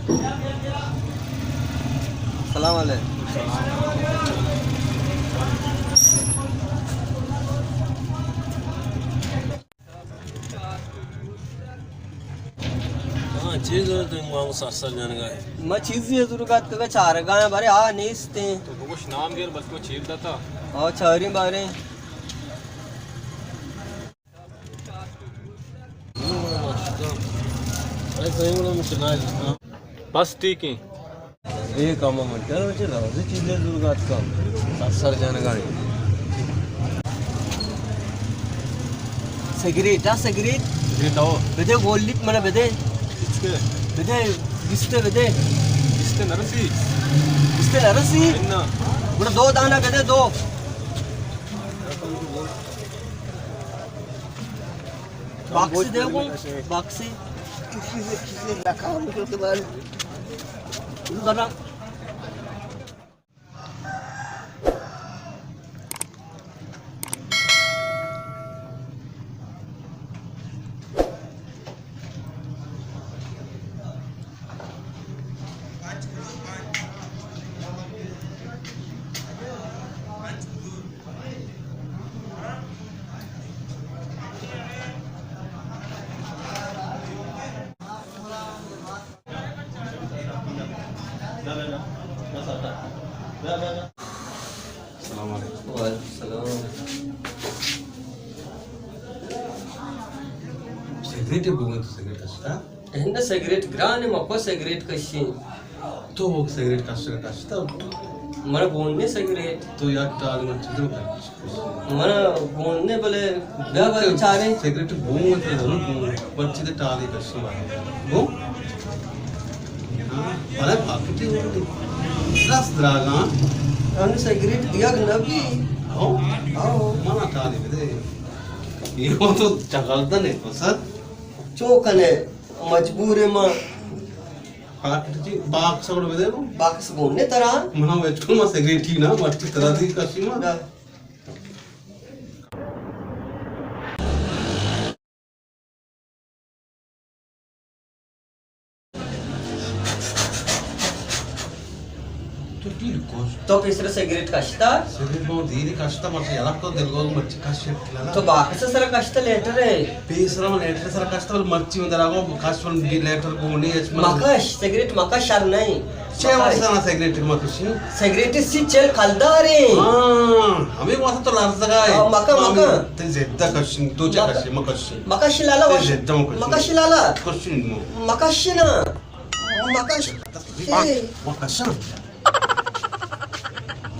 السلام علیکم۔ ہاں، چیز ہے تو مانگو سات سال جانے کا ہے۔ میں چیز یہ ضرور بات کرے چار گائیں بارے آ نیستے۔ تو کچھ نام گیر بس کو چیر داتا۔ اور چاری بارے۔ بس ٹھیک ہے۔ اے کام من کرو چہ روزی چیزیں زرگات کا سر سر جانگانی۔ سگریٹ، آ سگریٹ؟ سگریٹ آؤ۔ بدے گولی من بدے۔ کس کے؟ بدے، بیستے بدے۔ بیستے نرسی؟ بیستے نرسی؟ نہ۔ گڑا دو دانا بدے، دو۔ باکس دے گو، باکس۔ السلام علیکم۔ وعلیکم السلام۔ سگریٹ بوگن تو سگریٹ کشتا؟ ہند سگریٹ گران ہے، مکو سگریٹ کشی۔ تو وہ سگریٹ کشتا کشتا؟ من بون نے سگریٹ۔ تو یک ٹال من چیزوں کر۔ من گون نے بلے بیا بلے چارے۔ سگریٹ بون تے ضرور بون۔ بچے تے ٹالی کشی بھائی۔ بون؟ ہاں، بلے پاکٹی بون تے۔ دس دراگاں۔ ان سگریٹ دیگ نبی۔ ہو؟ ہو۔ منا ٹالی دے۔ یہ تو چگل دنے پسر۔ چو کنے مجبور ما۔ پاکٹ چی باکس اور بدے۔ باکس گون نے ترا۔ منا وچ کو ما سگریٹ ہی نا، مرچی ترا دی کشی ما۔ تو پیسر سگریٹ کشتا؟ سگریٹ بہت دیر کشتا، مرچی یلا کو دل گو مرچی کش لالا۔ تو باکس سر کشتا لیٹر ہے؟ پیسر من لیٹر سر کشتا، بل مرچی من درا گو کش من بی لیٹر کو نہیں اچ من۔ مکش، سگریٹ مکش شر نہیں۔ چے واسطہ نا سگریٹ مکشی؟ سگریٹ سی چل کلدارے۔ ہاں، ہمیں واسطہ تو لرزگا ہے۔ ہاں، مکا، مکا۔ تے زیادہ کشن، تو چا کشے، مکشن۔ مکش لالا تے وش-، زیادہ مکشن۔ مکش لالا۔ کشن مو۔ مکش نا۔ مکش۔ مکشن۔